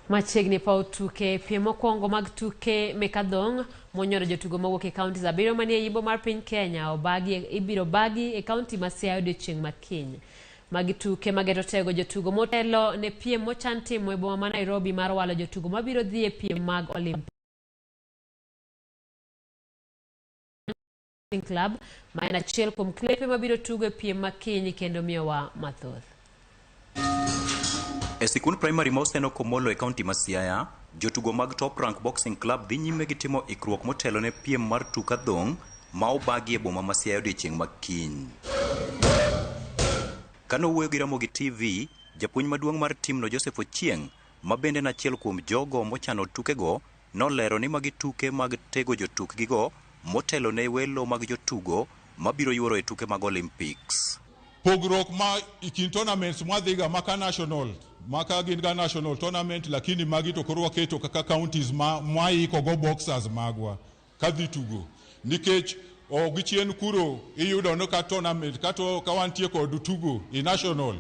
Machiegni paw tuke piem mokwongo mag tuke mek adhong' monyono jotugo mawuok e counties abiriyo manie yimbo mar piny Kenya obagi ibiro bagi e kaunti ma Siaya odiochieng' ma kiny. Magi tuke mageto tego jotugo motelo ne piem mochan timo e boma ma Nairobi mar walo jotugo mabiro dhi e piem mag Olympic Club ma en achiel kuom klepe mabiro tugo e piem ma kiny kendo miyowa mathoth. E sikund primary ma Oseno Komolo e kaunti ma Siaya, jotugo mag Top Rank Boxing Club dhi nyime gi timo ikruok motelo ne piem mar tuk adhong' ma obagi e boma ma Siaya odiechieng' ma kiny. Kane owuoyo gi Ramogi TV, japuonj maduong' mar timno Joseph Ochieng', ma bende en achiel kuom jogo mochano tukego, nolero ni magi tuke mag tego jotukgigo motelo ne welo mag jotugo mabiro yuoro e tuke mag Olympics. Pogruok ma e kind tournaments mwadhiga maka national maka gin ga national tournament, lakini magi to koro waketo kaka counties ma mwaiko go boxers magwa kadhi tugo, nikech o gichien kuro iyudo ni ka tournament kato ka wantie kod tugo i national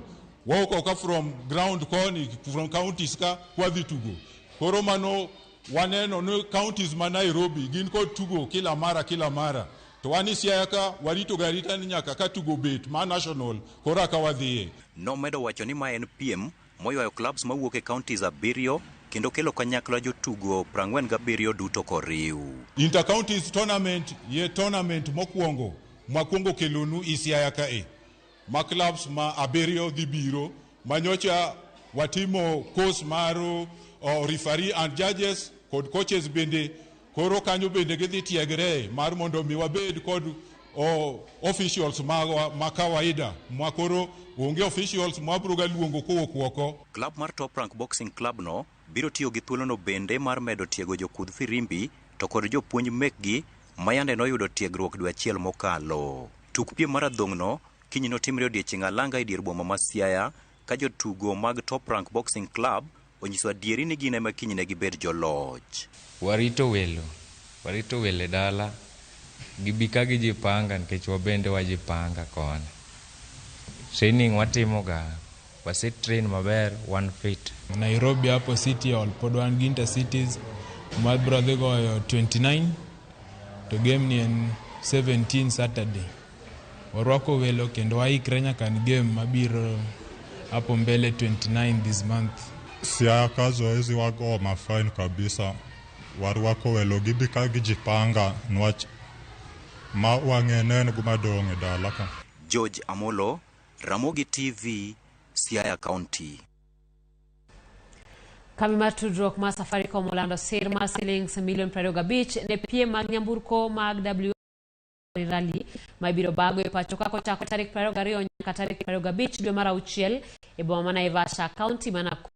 wawuok ka from ground koni, from counties ka kwadhi tugo. Koro mano waneno ni counties ma Nairobi gin kod tugo kila mara kila mara, to wan e Siaya ka warito ga arita ni nyaka ka tugo bet ma national koro ka wadhiye. Nomedo wacho ni ma en piem moywayo clubs mawuok e counties abiriyo kendo kelo kanyakla jotugo 47 duto koriw. Inter-counties tournament ye tournament mokwongo mwakwongo kelonu i Siaya kae ma clubs ma abiriyo dhi biro manyocha watimo course mar referee and judges kod coaches bende. Koro kanyo bende gidhi tiegre mar mondo mi wabed kod officials magwa ma kawaida ma koro onge officials mwabiro ga luongo kowuok oko. Club mar Top Rank Boxing Club no biro tiyo gi thuolono bende mar medo tiego jokudh firimbi to kod jopuonj mekgi ma yande noyudo tiegruok dwe achiel mokalo. Tuk piem mar adhong'no kiny notimre odiechieng' alanga e dier boma ma Siaya ka jotugo mag Top Rank Boxing Club onyiso adieri ni gin ema kiny ne gibed joloch. Warito welo, warito welo e dala, gibi ka gijipanga nikech wabende wajipanga koni. Training watimoga, wase train maber, wan fit. Nairobi hapo City Hall pod wan gi Intercities mabiro dhi goyo 29 to game ni en 17 Saturday. Warwako welo kendo waikre nyaka ni game mabiro hapo mbele 29 this month. Siaya ka zoezi wago ma fine kabisa, warwako welo gibi ka gijipanga nwach ma wang'e ne en gima dong' e dala ka. George Amolo, Ramogi TV, Siaya County. Kambi mar tudruok mar Safaricom olando sir mar silings milion 25 ne piem mag nyamburko mag W Rally ma ibiro bago e pacho ka kochako tarik 22 nyaka tarik 25 dwe mar auchiel e boma ma Naivasha, kaunti ma Nakuru.